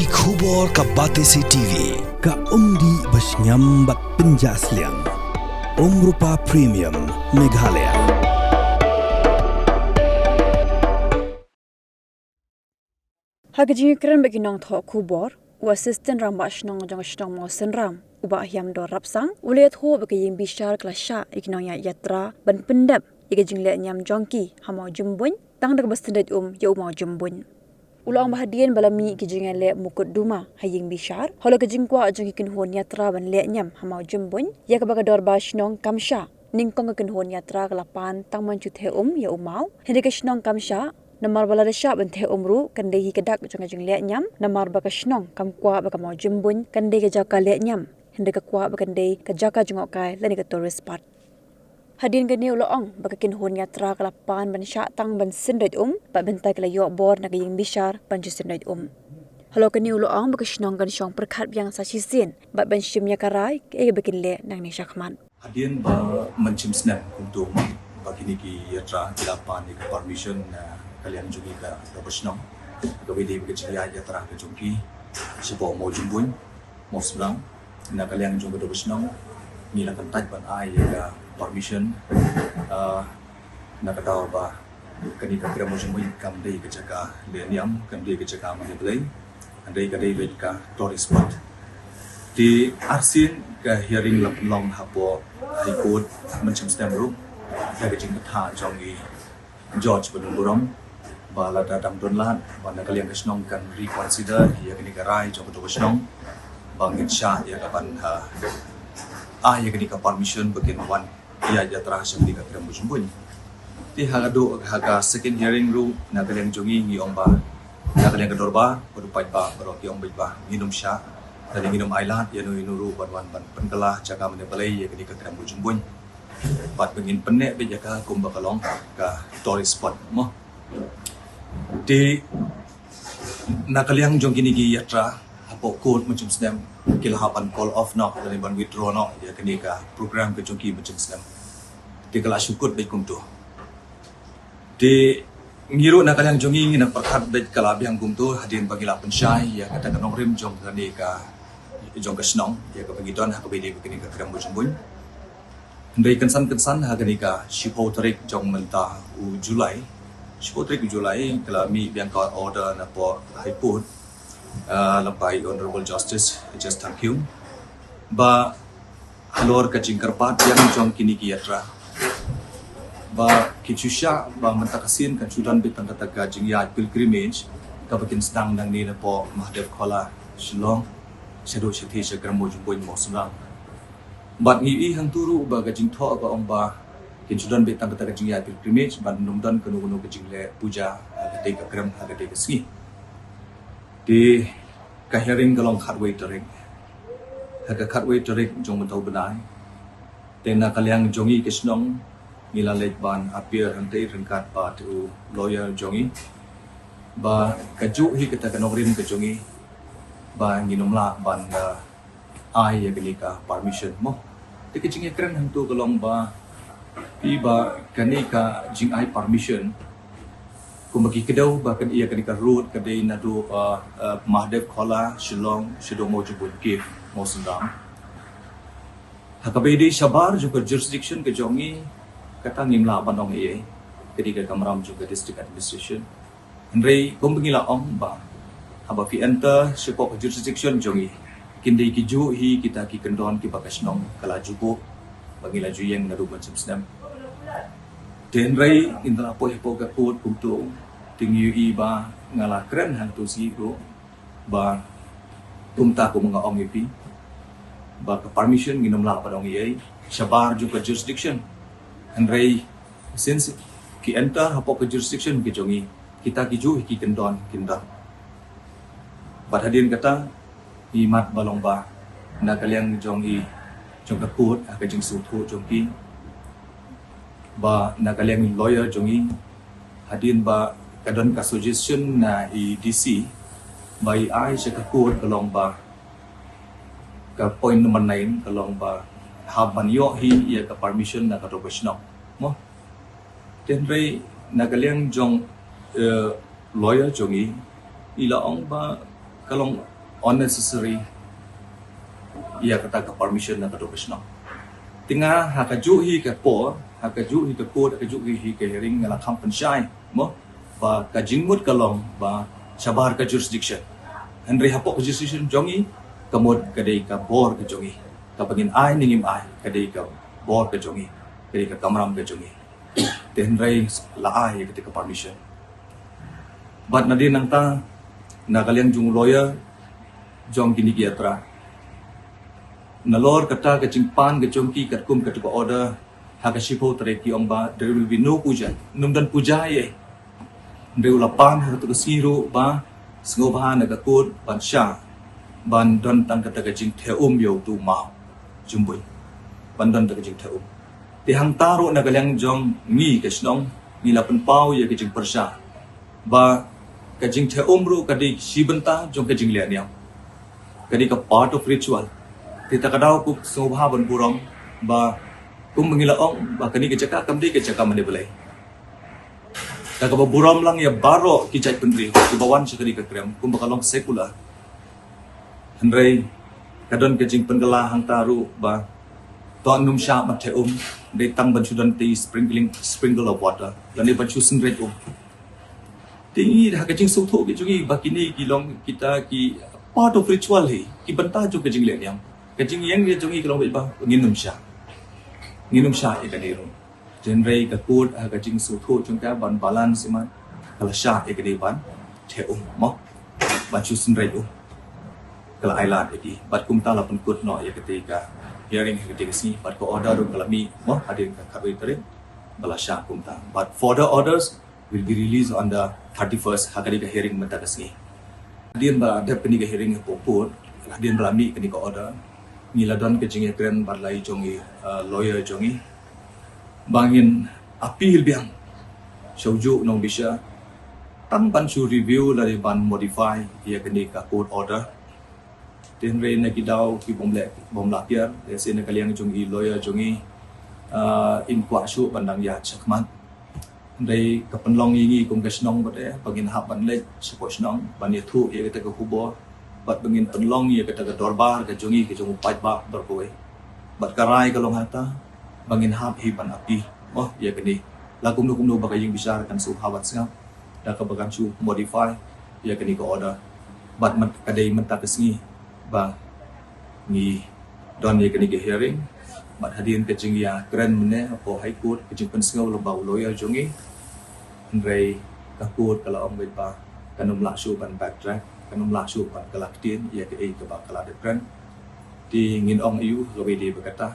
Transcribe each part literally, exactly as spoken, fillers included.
Ki khubor ka Batesi T V, ka umdih ba shngiam bad pynjah sliang. Umrupa Premium, Meghalaya. Ha ka jingïakren bad ki nongthoh khubor, u Assistant Rangbah Shnong jong ka shnong Mawsynram, u Bah Hiamdor Rapsang, u la ïathuh ba ka ïing bishar ka la shah ïa ki nongïaid ïatra ban pyndep ïa ka jingleh niam jong ki ha Mawjymbuin, tang da kaba syndet um ïa u Mawjymbuin. U la ong ba hadien ba la mih ki jingïaleh mukotduma ha ïing bishar halor ka jingkwah jong ki kynhun ïatra ban leh niam ha Mawjymbuin, ïa kaba ka dorbar shnong kam shah. Nyngkong ka kynhun ïatra ka la pan tang ban shu theh um ïa u maw, hynrei ka shnong kam shah. Namar ba lada shah ban theh um ruh, kan dei hi ka dak jong ka jingleh niam, namar ba ka shnong kam kwah ba ka Mawjymbuin kan dei ka jaka leh niam, hynrei ka kwah ba kan dei ka jaka jngohkai lane ka tourist spot. Hadien kane u la ong ba ka kynhun ïatra ka la pan ban shah tang ban syndet um, bad mynta ki la ïoh bor na ka ïing bishar ban shu syndet um. Halor kane u la ong ba ka shnong kan shong pyrkhat biang sa shisien bad ban shim ïa ka rai kaei ba kin leh nangne shakhmat. Hadien ba mynshem snem kumto ba kine ki ïatra ki la pan ïa ka permission na ka liang jong ki ka dorbar shnong, kaba ïadei bad ka jingïaid ïatra ka jong ki shapoh Mawjymbuin, Mawsynram, na ka liang jong ka dorbar shnong ngi la kyntait ban ai ïa ka permission, ah, na ka daw ba kane ka krem Mawjymbuin kam dei ka jaka leh niam, kam dei ka jaka mane Blei, hynrei ka dei beit ka tourist spot. Te arsien ka hearing la pynlong hapoh High Court mynshem snem ruh da ka jingbatai jong i Judge Banurburom ba lada dang don lad ba na ka liang ka shnong kan reconsider ïa kane ka rai jong ka dorbar shnong ba ngin shah ïa ka ban, ha, ai ïa kane ka permission ba kin wan ïaid ïatra sha kane ka krem Mawjymbuin. Te ha ka dei ha ka second hearing ruh na ka liang jong ngi ngi ong ba na ka liang ka dorbar ba du paidbah baroh ki ong beit ba ngin ym shah, lane ngin ym ailad ïano ïano ruh ban wan ban pynkylla jaka mane Blei ïa kane ka krem Mawjymbuin. Bad ba ngin pynneh beit ïa ka kumba ka long ka tourist spot mo. Te na ka liang jong kine ki ïatra hapoh court mynshem snem ki la hap ban call off noh lane ban withdraw noh ïa kane ka program ka jong ki mynshem snem. Te ka la shu kut beit kumto. Te ngi ruh na ka liang jong ngi ngi nang pyrkhat beit ka la biang kumto hadien ba ngi la pynshai ïa kata ka nongrim jong kane ka, jong ka shnong ïa kaba ngi don ha kaba ïadei bad kane ka krem Mawjymbuin. Hynrei kynsan kynsan ha kane ka shiphew tarik jong mynta u July, shiphew tarik u July ka la mih biang ka order napoh High Court, ah, lyngba i Honorable Justice H S Thangkhiew ba halor ka jingkyrpad biang jong kine ki ïatra ba kin shu shah ba mynta ka sien kan shu don beit tang kata ka jingïaid pilgrimage kaba kin sdang nangne napoh Mahadev Khola, Shillong, shaduh shathie sha krem Mawjymbuin Mawsynram. Bad ngi ïohi hangto ruh ba ka jingthoh ka ong ba kin shu don beit tang kata ka jingïaid pilgrimage bad ym don kano kano ka jingleh puja ha katei ka krem ha katei ka sngi. Te ka hearing ka long khatwei tarik. Ha ka khatwei tarik jong mynta u bnai, te na ka liang jong ngi ka shnong ngi la leit ban appear hangtei ryngkat bad u lawyer jong ngi ba kajuh hi kata ka nongrim ka jong ngi ba ngin ym lah ban, ah, ai ïa kane ka permission mo. Te ka jingïakren hangto ka long ba phi ba kane ka jingai permission kumba ki kdew ba kan ïa kane ka road ka dei naduh, ah, ah, Mahadev Khola, Shillong, shaduh Mawjymbuin Cave, Mawsynram. Ha kaba ïadei shabar jong ka jurisdiction ka jong ngi, kata ngim lah ban ong ei ei, ka dei ka kamram jong ka district administration. Hynrei kumba ngi la ong ba haba phi enter shapoh ka jurisdiction jong ngi, kin dei kijuh hi kita ki kyndon kiba ka shnong ka la ju buh ba ngi la ju ïeng naduh mynshem snem. Te hynrei ngin da la poi hapoh ka court kumto, te ngi ïohi ba nga la kren hangto shi ruh ba kumta kumba nga ong ïa phi ba ka permission ngin ym lah ban ong ei ei shabar jong ka jurisdiction. Hynrei since ki enter hapoh ka jurisdiction ka jong ngi, kita kijuh hi ki kyndon kin don. Bad hadien kata, imat ba long ba na ka liang jong i, jong ka court, ha ka jingsngewthuh jong ki, ba na ka liang lawyer jong i, hadien ba ka don ka suggestion na i D C ba i ai sha ka court ka long ba ka point number nine ka long ba hap ban ïoh hi ïa ka permission na ka dorbar shnong mo. Te hynrei na ka liang jong, eh, lawyer jong i, i la ong ba Ka long unnecessary ïa kata ka permission na ka dong ka shnong. Te nga ha kajuh hi ka por, ha kajuh hi ka court, ha kajuh hi ka hearing nga la kham pynshai mo ba ka jingmut ka long ba shabar ka jurisdiction. Hynrei hapoh ka jurisdiction jong ngi, ka mut ka dei ka bor ka jong ngi. Kaba ngin ai ne ngim ai, ka dei ka bor ka jong ngi, ka dei ka kamram ka jong ngi. Te hynrei la ai ïa kata ka permission. Bad nadien nangta, na ka liang jong u lawyer jong kine ki ïathuh, nalor kata ka jingpan ka jong ki katkum kata ka order, ha ka shiphew tarik ki ong ba there will be no puja, ym don puja ïa. Hynrei u la pan ha kata ka sngi ruh ba sngewbha na ka court ban shah, ban don tang kata ka jingtheh um ïa utu u maw Jumbuin, ban don tang ka jingtheh um. Te hangta ruh na ka liang jong ngi ka shnong, ngi la pynpaw ïa ka jingpyrshah ba ka jingtheh um ruh ka dei shi bynta jong ka jingleh niam, ka dei ka part of ritual. Te ta ka daw, ko sngewbha ban burom ba kum ba ngi la ong ba kane ka jaka kam dei ka jaka mane Blei. Te kaba burom lang ïa baroh ki jaitbynriew kiba wan sha kane ka krem kumba ka long secular. Hynrei ka don ka jingpynkylla hangta ruh ba to nym shah ban theh um, dei tang ban shu don te sprinkling, sprinkle of water, lane ban shu synreit um. Te ngi ha ka jingsngewthuh ka jong ngi ba kine ki long kita ki part of ritual hi, ki bynta jong ka jingleh niam. Ka jingïeng ka jong ngi ka long ba ngin nym shah, ngin nym shah ïa kane ruh. Hynrei ka court ha ka jingsngewthuh jong ka ban balance ma, ka la shah ïa kane ban theh um mo, ban shu synreit um. Ka la ai lad ïa ki, bad kumta la pynkut noh ïa kata ka hearing ha kata ka sngi, bad ka order ruh ka la mih mo hadien ka khatwei tarik, ba la shah kumta. But further orders will be released on the thirty-first, ha kata ka hearing mynta ka sngi. Hadien ba la dep kane ka hearing hapoh court, hadien ba la mih kane ka order, ngi la don ka jingïakren bad lai jong ngi, uh, lawyer jong ngi, ba ngin appeal biang sha u juh nongbishar tang ban shu review lane ban modify ïa kane ka court order. Te hynrei na ki daw ki bym leh, bym lah kiar, lehse na ka liang jong i lawyer jong i, ah, im kwah shuh ban dang ïaid shakhmat. Hynrei ka pynlong ïa ngi kum ka shnong pat eh ba ngin hap ban leit shapoh shnong ban ïathuh ïa kata ka khubor, bad ba ngin pynlong ïa kata ka dorbar ka jong i, ka jong u paidbah baroh kawei. Bad ka rai ka long hangta ba ngin hap hi ban appeal mo ïa kane, la kumno kumno ba ka ïing bishar kan sngewbha ban sngap da kaba kan shu modify ïa kane ka order. Bad man, ka dei mynta ka sngi ba ngi don ïa kane ka hearing. Bad hadien ka jingïakren mynne hapoh High Court, ka jingpynsngew lyngba u lawyer jong ngi, hynrei ka court ka la ong beit ba kan ym lah shuh ban backtrack, kan ym lah shuh ban kylla ktien ïa kaei kaba ka la dep kren. Te ngin ong aiu, kawei de ba kata,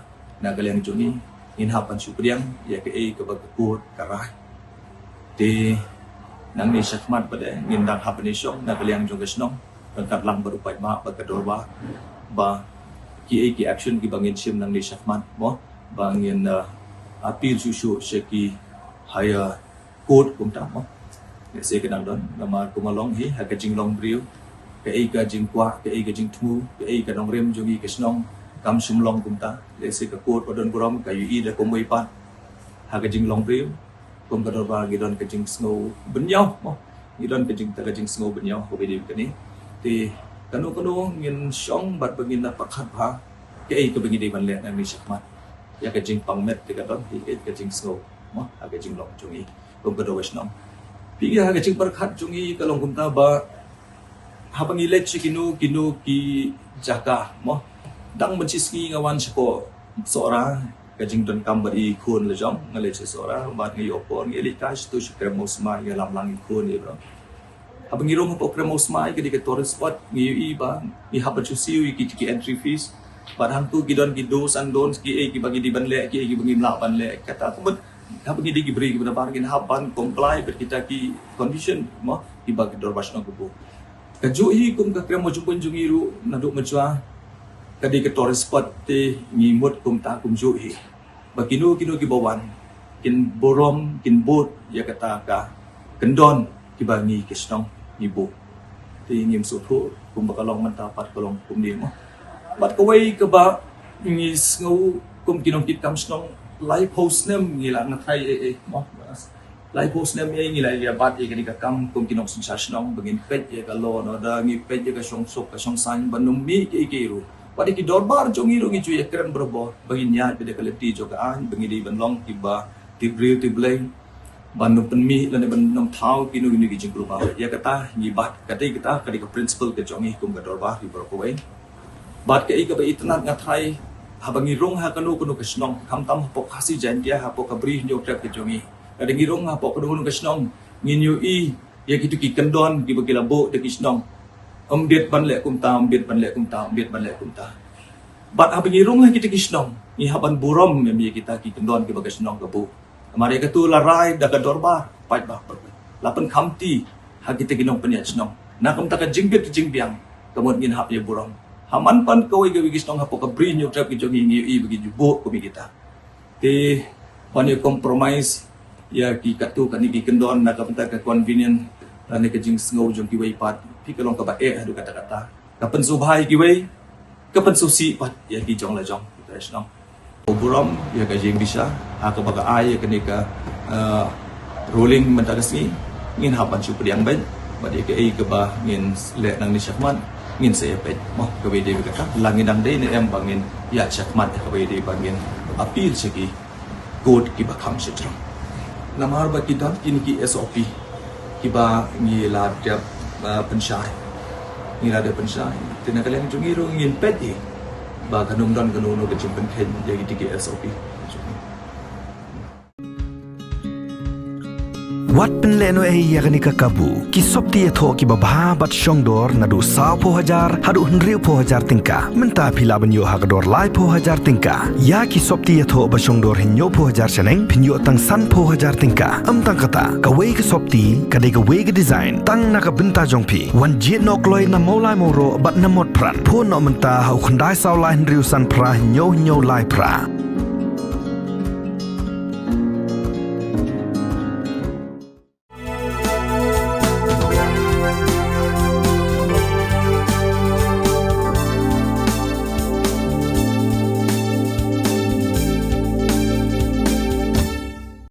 na ka liang jong ngi ngin hap ban shu pdiang ïa kaei kaba ka court ka rai. Te nangne shakhmat pat eh ngin dang hap ban ïashong na ka liang jong ka shnong ryngkat lang bad u paidbah bad ka dorbar ba kiei ki action kiba ngin shim nangne shakhmat mo, ba ngin, uh, appeal shuh shuh sha ki higher court kumta mo. Lehse ka dang don, namar kumba long hi ha ka jinglong briew, kaei ka jingkwah, kaei ka jingthmu, kaei ka nongrim jong ngi ka shnong kam shym long kumta. Lehse ka court ba don burom ka ïohi da kumwei pat. Ha ka jinglong briew kum ka dorbar ngi don ka jingsngew bynñiaw mo, ngi don ka jing, ka jingsngew bynñiaw kaba ïadei bad kane. Te kano kano ngin shong bad ba ngin da pyrkhat bha kaei kaba ngi dei ban leh nangne shakhmat. Ïa ka jingpang met te ka don hi, ka jingsngew mo ha ka jinglong jong ngi kum ka dorbar shnong. Phi ïa, ha ka jingpyrkhat jong ngi ka long kumta ba haba ngi leit sha kino kino ki jaka mo, dang ban shisngi nga wan shapoh Sohra, ka jingdonkam bad i khun la jong, nga leit sha Sohra bad nga ïoh por, nga leit kai sha tu sha Krem Mawsmai, nga lam lang i khun ïa bro. Haba ngi rung hapoh Krem Mawsmai, ka dei ka tourist spot, ngi ïohi ba ngi hap ban shu siew ïa ki, ki entry fees. Bad hangtu ki don ki do's and don'ts, kiei kiba ngi dei ban leh, kiei kiba ngim lah ban leh. Kata ka mut haba ngi dei ki briew kiba nabar, ngin hap ban comply bad kita ki condition mo kiba ka dorbar shnong ka buh. Kajuh hi kum ka Krem Mawjympuin jong ngi ruh naduh mynshwa ka dei ka tourist spot, te ngi mut kumta kumjuh hi ba kino kino kiba wan kin burom, kin bud ïa kata ka kyndon kiba ngi ki shnong ngi buh. Te ngim sngewthuh kumba ka long mynta pat ka long kumne mo. Bad kawei kaba ngi sngew kum ki nongkitkam shnong, laiphew snem ngi la ngat hai eh eh mo. Laiphew snem ïa ngi la ïa bat ïa kane ka kam kum ki nongsynshar shnong ba ngin peit ïa ka law and order, ngi peit ïa ka shongsuk ka shongsaiñ ban ym mih ïa ki ruh. Bad ïa ki dorbar jong ngi ruh ngi ju ïa kren barabor ba ngin ïaid bad ïa ka lynti jong ka aiñ ba ngi dei ban long kiba tip briew tip Blei, ban ym pynmih lane ban ym thaw kino kino ki jingkulmar. Ïa kata ngi bat, ka dei kata ka dei ka principle ka jong ngi kum ka dorbar hi baroh kawei. Bad kaei kaba itynnad nga tharai, haba ngi rung ha kano kano ka shnong, khamtam hapoh Khasi Jaintia, hapoh ka Bri Hynñiewtrep ka jong ngi, lada ngi rung hapoh kano kano ka shnong, ngin ïohi ïa kito ki kyndon kiba ki la buh da ki shnong. Ym bit ban leh kumta, ym bit ban leh kumta, ym bit ban leh kumta. Bad haba ngi rung ha kita ki shnong, ngi hap ban burom ïa kita ki kyndon kiba ka shnong ka buh. Namar ïa katu la rai da ka dorbar paidbah, la pynkhamti ha kita ki nongpynïaid shnong na ka bynta ka jingbit ka jingbiang. Ka mut ngin hap ïa burom. Ha man pan kawei kawei ki shnong hapoh ka Bri Hynñiewtrep ki jong ngi, ngi ïohi ba ki ju buh kum ïa kita. Te ban ïa compromise ïa ki katu kane ki kyndon na ka bynta ka convenience lane ka jingsngew jong kiwei pat, phi, ka long kaba eh haduh katta katta. Ka pynsngewbha ïa kiwei, ka pynsngewsih pat ïa ki jong la jong, kita shnong. Burom ïa ka jingbishar ha kaba ka ai ïa kane ka, eh, ruling mynta ka sngi. Ngin hap ban shu pdiang beit bad ïa kaei kaba ngin leh nangne shakhmat, ngin sa ïa peit mo kaba ïadei bad kata, la ngin dang dei ne em ba ngin ïaid shakhmat ïa kaba ïadei ba ngin appeal sha ki court kiba kham sha jrong. Namar ba ki don kine ki S O P kiba ngi la dep, uh, pynshai. Ngi la dep pynshai. Te na ka liang jong ngi ruh ngin peit ïa ba kan ym don kano kano ka jingpynkheiñ ïa kine ki S O P. Wat pynlehnohei ïa kane ka kabu. Ki sopti ïathoh kiba bha bad shongdor naduh sawphew hajar haduh hynriewphew hajar tyngka. Mynta phi lah ban ïoh ha ka dor laiphew hajar tyngka. Ïa ki sopti ïathoh ba shongdor hynñiewphew hajar shaneng phin ïoh tang sanphew hajar tyngka. Ym tang kata, kawei ka sopti ka dei kawei ka design tang na ka bynta jong phi. Wan jied noh kloi na Mawlai Mawroh bad na Motphran. Phone noh mynta ha u khyndai saw lai hynriew san phra hynñiew hynñiew lai phra.